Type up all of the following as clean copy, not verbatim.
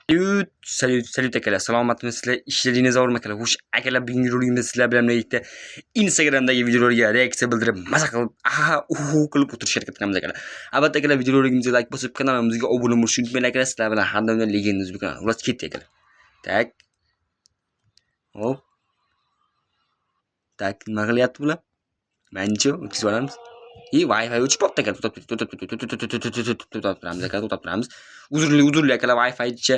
Salyut, salyut, salyut akalar. Salomatmisizlar? Ishlaringiz zo'rmi akalar? Xush akalar, bugungi roligimizda sizlar bilan birgalikda Instagramdagi videolarga reaksiya bildirib, maza qilib, aha, uhu qilib o'tirishga harakat qilamiz akalar. Albatta akalar, videolarimizga like bosib, kanalimizga obuna bo'lishni unutmanglar akalar. Sizlar bilan har doim Legend O'zbek kanali. Xullas, ketdik akalar. Так. Hop. Так, nima qilyapti bular? Manchi, o'tkazib yuboramiz. И Wi-Fi o'chib qolibdi akalar. To'xtab turamiz akalar, to'xtab turamiz. Uzrli, uzrli akalar, Wi-Fi-cha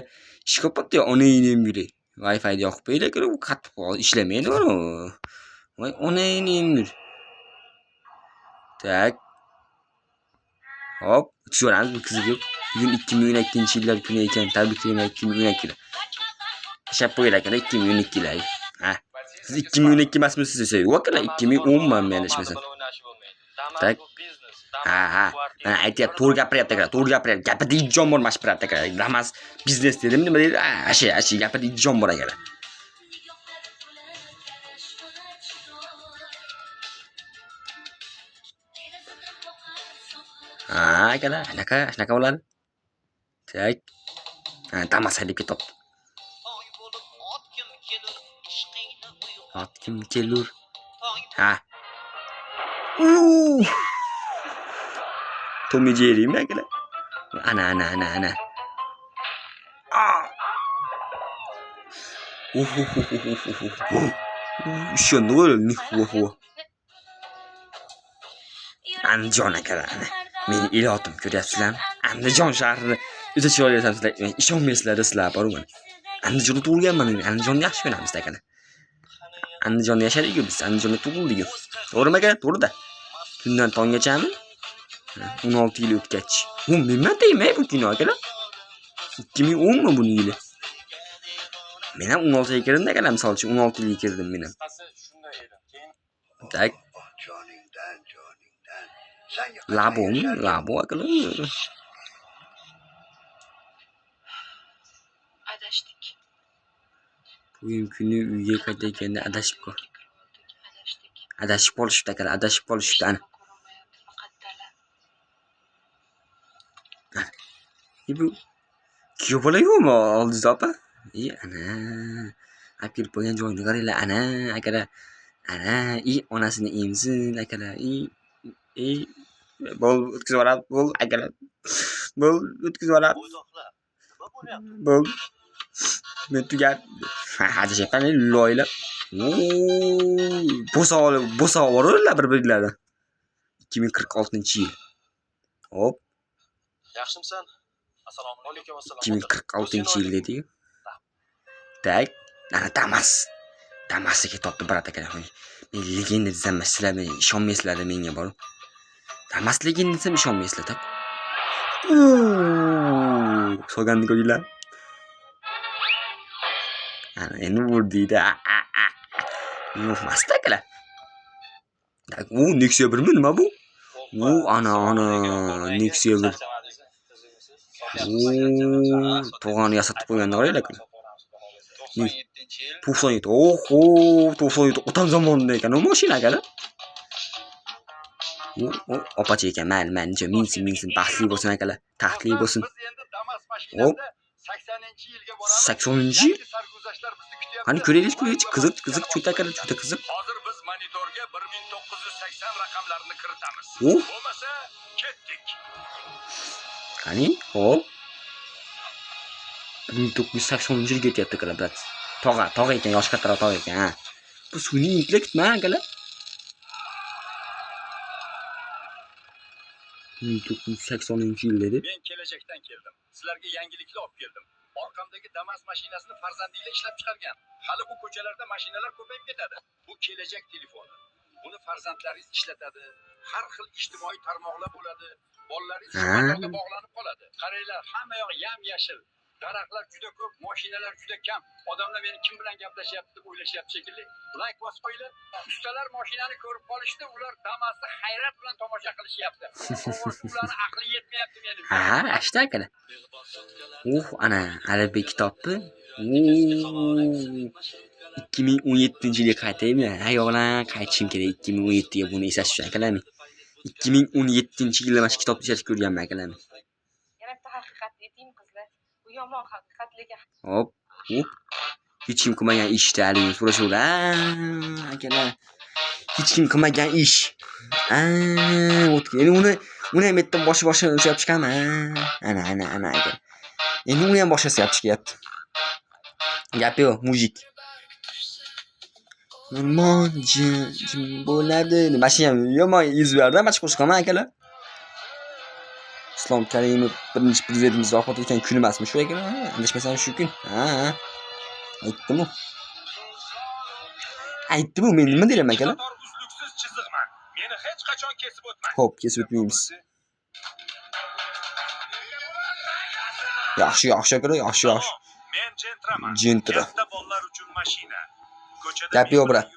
ish qolibdi, onangni yurak. Wi-Fi'ni yoqib qo'yinglar akalar, u qattiq ishlamaydi u. Voy onangni yurak. Так. Hop, o'tkazib yuboramiz bu qiziq. Bugun 2012-yillar kuni ekan, tabriklayman 2012 yili. Tashlab qo'yinglar akalar 2012 yil. Ha. Siz 2012 emasmisiz desa, yo'q akalar, 2010 man men adashmasam. Так. Ha, ha. Mana aytyapti, to'g'ri gapiryapti akalar, to'g'ri gapiryapti. Gapida jon bor mana shu birat akalar. Damas biznes dedim, nima deydi? Ha, ashi, ashi gapida jon bor akalar. Ha, akalar, shunaqa, shunaqa bo'ladi. Так. Ha, Damas haydab ketyapti. Otkim kelur. Ha. Tommy Jerrymi akalar? Ana, ana, ana, ana. Ah! Ishondi qo'y. Andijon akalar, ana. Meni ilotim ko'ryapsizlarmi? Andijon shahrini juda chiroyli desam sizlar ishonmaysizlar sizlar bor mana. Andijonda tug'ilganman men. Andijonni yaxshi ko'ramiz akalar. Andijonda yashadik-ku biz, Andijonda tug'ildik-ku. To'g'rimi aka? To'g'ri-da. Tundan tonggachami? 16 yil o'tgach. Bu nima deyman bu kino akalar? 2010 mi buni yili? Men ham 16 ga kirdim akalar, misol uchun 16 yilga kirdim men ham. Так. Labomi? Labo akalar. Adashdik. Bugun kuni uyga qaytayotganda adashib qol. Adashdik. Adashib qolishibdi akalar, adashib qolishibdi ana. Faqat dala. E bu kuyov bola yo'qmi oldingizda opa? E ana. Olib kelib qo'ygan joyini qaranglar, ana akalar. Ana, i onasini emsin akalar. I i bo'l o'tkazib yuboramiz, bo'l akalar. Bo'l o'tkazib yuboramiz. Bo'l. Men tugab. Ha, adashyapman loylar. Bo'sa olib, bo'sa olib bir-birlari. 2046-yil. Hop, Yaxshimisan? Assalomu alaykum. Assalom. 2046-yil dedi-yu. Так, ana Damas. Damasga ketyapti brat akalar. Men legenda desam, sizlar men ishonmaysizlar menga borib. Damas legenda desam ishonmaysizlar, так. Solganni ko'rdinglar? Ana endi vurdiydi. Yo'q, mast akalar. Так, u Nexia 1mi nima bu? U ana ana Nexia 1. U tog'ani yasatib qo'yganni qaranglar akalar. 97. Oho, 97 otam zamonida ekan u mashina akalar. U opacha ekan, mayli, mayli, necha minsin, minsin, baxtli bo'lsin akalar, taxtli bo'lsin. Biz endi Damas Hop. mashinasida 80-yilga boramiz. 80-yil? Yangi sarguzashtlar bizni kutyapti. Qani ko'raylik, ko'raylik, qiziq, qiziq, cho'ta akalar, cho'ta qiziq. Hozir biz monitorga 1980 raqamlarini kiritamiz. Uh. Bo'lmasa ketdik. Qani, hop. 1980-yil ketyapti akalar, brat. Tog'a, tog'a ekan, yoshi kattaroq tog'a ekan, ha. Bu sun'iy intellektmi akalar? 1980-yil dedi. Men kelajakdan keldim. Sizlarga yangiliklar olib keldim. Orqamdagi Damas mashinasini farzandinglar ishlab chiqargan. Hali bu ko'chalarda mashinalar ko'payib ketadi. Bu kelajak telefoni. Buni farzandlaringiz ishlatadi. Har xil ijtimoiy tarmoqlar bo'ladi. Bolalaringiz shu Ha. motorga bog'lanib qoladi. Qaranglar, hamma yoq yam-yashil. Daraxtlar juda ko'p, mashinalar juda kam. Odamlar meni kim bilan gaplashyapti deb o'ylashyapti shekilli. Like bosib qo'yinglar. Ustalar mashinani ko'rib qolishdi, ular Damasni hayrat bilan tomosha qilishyapti. To'g'risi ularni aqli yetmayapti menimcha. Ha, ashta akalar. Ana Alibek kitobni. 2017-yilga qaytaymi? Ha, yo'q lan, qaytishim kerak 2017 ga buni eslash uchun akalar men. 2017-yilda mana shu kitobni ishlatib ko'rganman akalar men. Yana bitta haqiqatni aytaymi qizlar? Bu yomon haqiqat, lekin Hop, hop. Hech kim qilmagan ishda haligi so'rashuvdi. Akalar. Hech kim qilmagan ish. Endi uni ham etdim boshi-boshini ushlab chiqaman. Ana, ana, ana aka. Endi uni ham boshqasi gap chiqyapti. Gap yo'q, mujik. Yomon jim bo'ladi. Mana shu ham yomon yuz berdi, mana shu qo'shiq ham akalar. Islom Karimov birinchi prezidentimiz vafot etgan kun emasmi shu akalar? Adashmasam shu kun. Ha, ha. Aytdim-u. Aytdim-u, men nima deyman akalar? Qator uzluksiz chiziqman. Meni hech qachon kesib o'tmang. Xo'p, kesib o'tmaymiz. Yaxshi, yaxshi akalar, yaxshi, yaxshi. Men Gentraman. Gentra. Katta bolalar uchun mashina. Ko'chada Gap yo'q, men brat.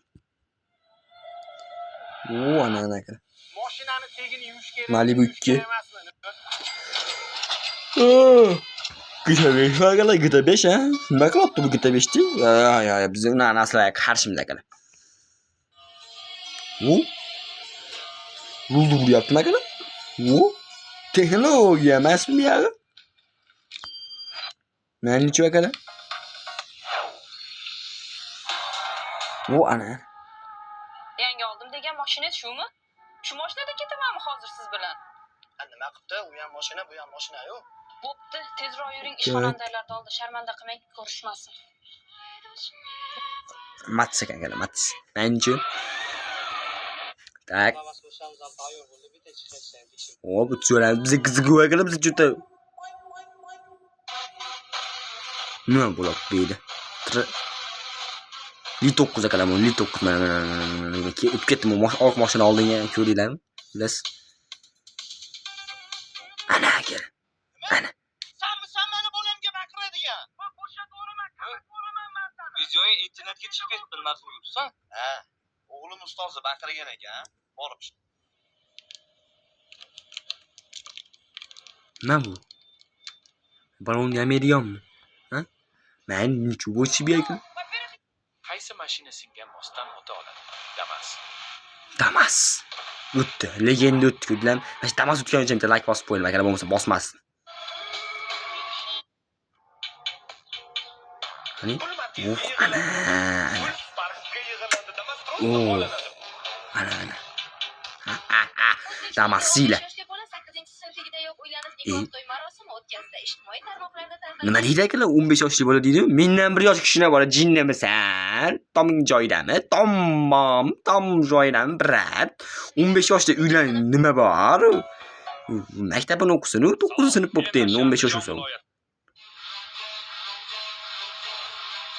U, ana, ana akalar. Mashinani tegini yuvish kerak. Malibu yuvish 2. kerak emasmi? GTA 5 akalar, GTA 5 ha? Nima qilyapti bu GTA 5 ni? Ya, ya, ya, biz unaqa narsalarga qarshimiz akalar. U rulni buryaptimi akalar? U texnologiya emasmi bu yog'i? Mana akalar. U ana. Yangi oldim degan mashinangiz shumi? Shu mashinada ketamanmi hozir siz bilan? Nima qilibdi? U ham mashina, bu ham mashina-yu. Bo'pti, tezroq yuring, ishxonandalarni oldi, sharmanda qilmang, ko'rishmasin. Mats ekan akalar, Mats. Manchi. Tak. Hop, o'tib biza qiziq akalar, biz juda nima bo'ladi bu yerda? Li 9 akalar, bu Li 9 mana, mana, mana, mana, mana, o'tib ketdim, oq mashina oldinga ko'rdinglarmi? Xullas. Ana akalar. Ana. Sanmisan meni bolamga baqiradigan? Videoing internetga chiqib ketdi, nima qilib yuribsan? Ha, o'g'lim ustozi baqirgan ekan, borib Nima bu? Balon yamaydiganmi? Ha? Man ничего себе aka. Qaysi mashina singan mostdan o'ta oladi? Damas. Damas. O'tdi. Legenda o'tdi ko'rdinglarmi? Mana shu Damas o'tgan uchun bitta like bosib qo'yinglar, akalar, bo'lmasa bosmasin. Qani? Uh, ana, ana. Oh. Ana, ana. Ha, ha, ha. Damasiyla. Nima deydi akalar? 15 yoshli bola deydi. Mendan 1 yosh kichkina bola jinnimisan? Toming joyidami? Tomom, tom joyidami, brat? 15 yoshda uylan nima bor? Maktabini o'qisin, u 9-sinf bo'pti endi, 15 yosh bo'lsa.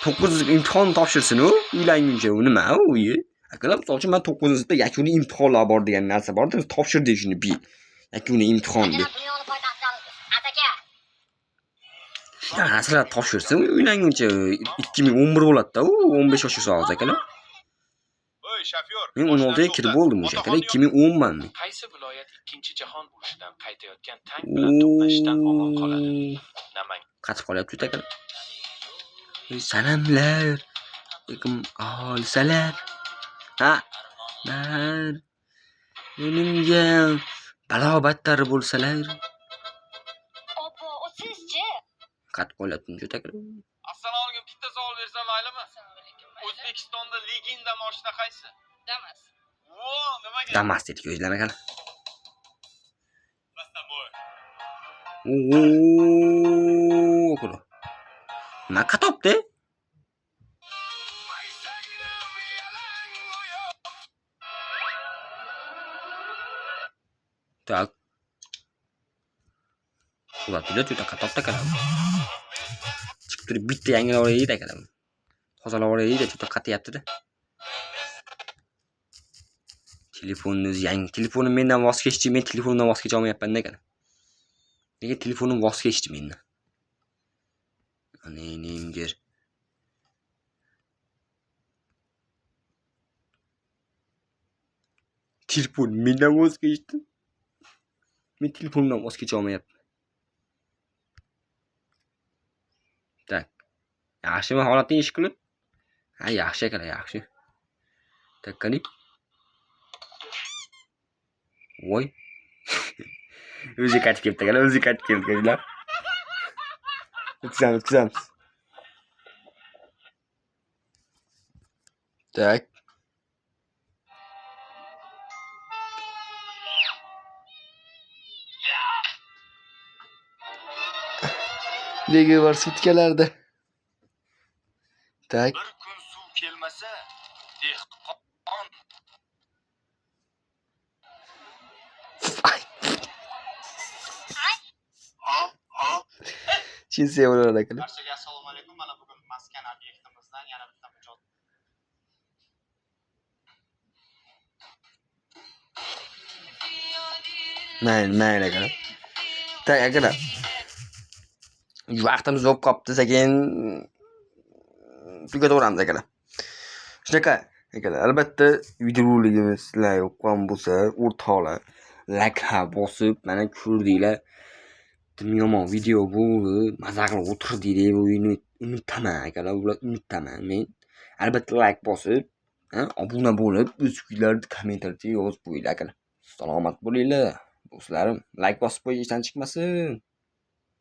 9 imtihon topshirsin u, uylanguncha u nima u? Akalar, misol uchun men 9-sinfda yakuniy imtihonlar bor degan narsa bor, biz topshirdik shuni bi. Yakuniy imtihon deb. Shunaqa narsalar topshirsin, uylanguncha 2011 bo'ladi-da, u 15 yosh bo'lsa hozir akalar. Voy, shofyor. Men 16 ga kirib bo'ldim o'sha akalar, 2010 man men. Qaysi viloyat 2-jahon urushidan qaytayotgan tank bilan to'qnashishdan omon qoladi? Namangan. Qatib qolyapti akalar. Sanamlar, lekin olsalar. Ha. Lar. Menimga balo battar bo'lsalar. Obbo, o'zingizchi? Qatib qolyapti juda akalar. Assalomu alaykum, bitta savol bersam maylimi? Assalomu alaykum. O'zbekistonda legenda mashina qaysi? Damas. Vo, nimaga? Damas dedik o'zlar akalar. Oo, nima qatobdi? Tak. Ular juda qatobdi akalar. Chiqib turib bitta yangilab olaylik akalar. Tozalab olaylik, juda qatyapti-da. Telefonni o'zi yangi. Telefonim mendan voz kechdi, men telefonimdan voz kecha olmayapman akalar. Nega telefonim voz kechdi mendan? Ana endi. Telefon mendan voz kechdi. Men telefonimdan voz kecha olmayapman. Tak. Yaxshimi holating ish qilib? Ha, yaxshi akalar, yaxshi. Tak, qani? Voy. O'zi qaytib kelibdi akalar, o'zi qaytib kelibdi akalar. O'tkazamiz, o'tkazamiz. Так. Nega var sutkalarda? Так. Bir kun suv kelmasa, dehqon Chinsa bo'lar akalar. Barchaga assalomu alaykum. Mana bugun maskan obyektimizdan yana bitta mijoz Mayli, mayli akalar. Так, akalar. Vaqtimiz yo'q qolibdi, sekin tugataveramiz akalar. Shunaqa akalar, albatta videoroligimiz sizlarga yoqqan bo'lsa, o'rtoqlar, layk bosib, mana ko'rdinglar. Dim yomon video bo'ldi, maza qilib o'tirdik deb umiddaman akalar, ular umiddaman men. Albatta layk bosib, obuna bo'lib, o'z fikirlaringizni kommentariyada yozib qo'yinglar akalar. Salomat bo'linglar, do'stlarim. Layk bosib qo'yish esdan chiqmasin.